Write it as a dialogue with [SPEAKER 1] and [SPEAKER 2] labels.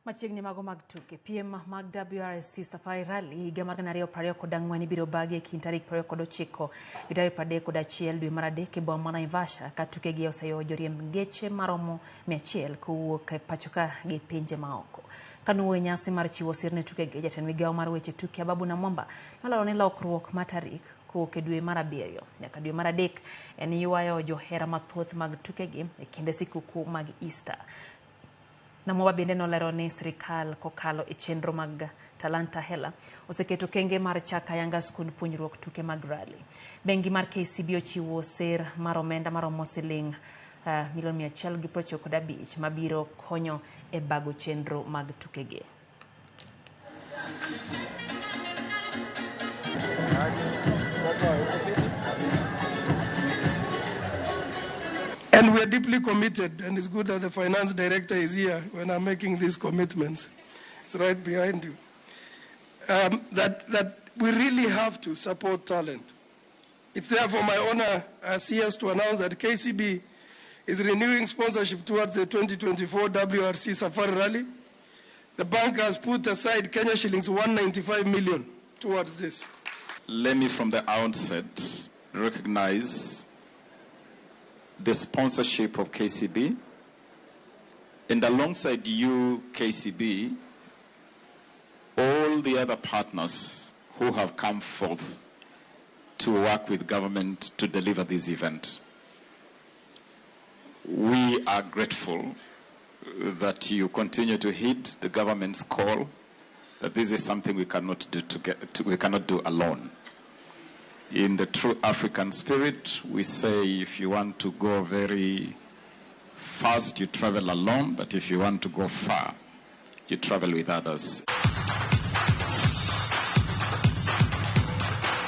[SPEAKER 1] Machiegni mago mag tuke. Piem mag WRC Safari Rally higa mar 2024 ibiro bagi e kind tarik 29 gi tarik 31 dwe mar adek e boma ma Naivasha ka tukegi oseyo joriemb geche maromo 100 kowuok e pachoka gi pinje maoko. Kanuo e nyasi mar chiwo sir ne tukegi, jatend migawo mar weche tuke Ababu Namwamba nolero ni lokruok mar tarik kowuok e dwe mar abiriyo nyaka dwe mar adek en ywayo johera mathoth mag tukegi e kinde sikuku mag Easter. Namwamba bende nolero ni sirikal kokalo e chenro mag Talanta Hela oseketo kenge mar chako ayanga skund puonjruok tuke mag rally. Bengi mar KCB ochiwo ser mar omenda maromo siling milion 195 mabiro konyo e bago chenro mag tukegi.
[SPEAKER 2] And we are deeply committed, and it's good that the finance director is here when I'm making these commitments. It's right behind you. That we really have to support talent. It's therefore my honor as CS to announce that KCB is renewing sponsorship towards the 2024 WRC Safari Rally. The bank has put aside Kenya shillings 195 million towards this.
[SPEAKER 3] Let me from the outset recognize the sponsorship of KCB, and alongside you, KCB, all the other partners who have come forth to work with government to deliver this event. We are grateful that you continue to heed the government's call that this is something we cannot do together, we cannot do alone. In the true African spirit, we say if you want to go very fast, you travel alone, but if you want to go far, you travel with others.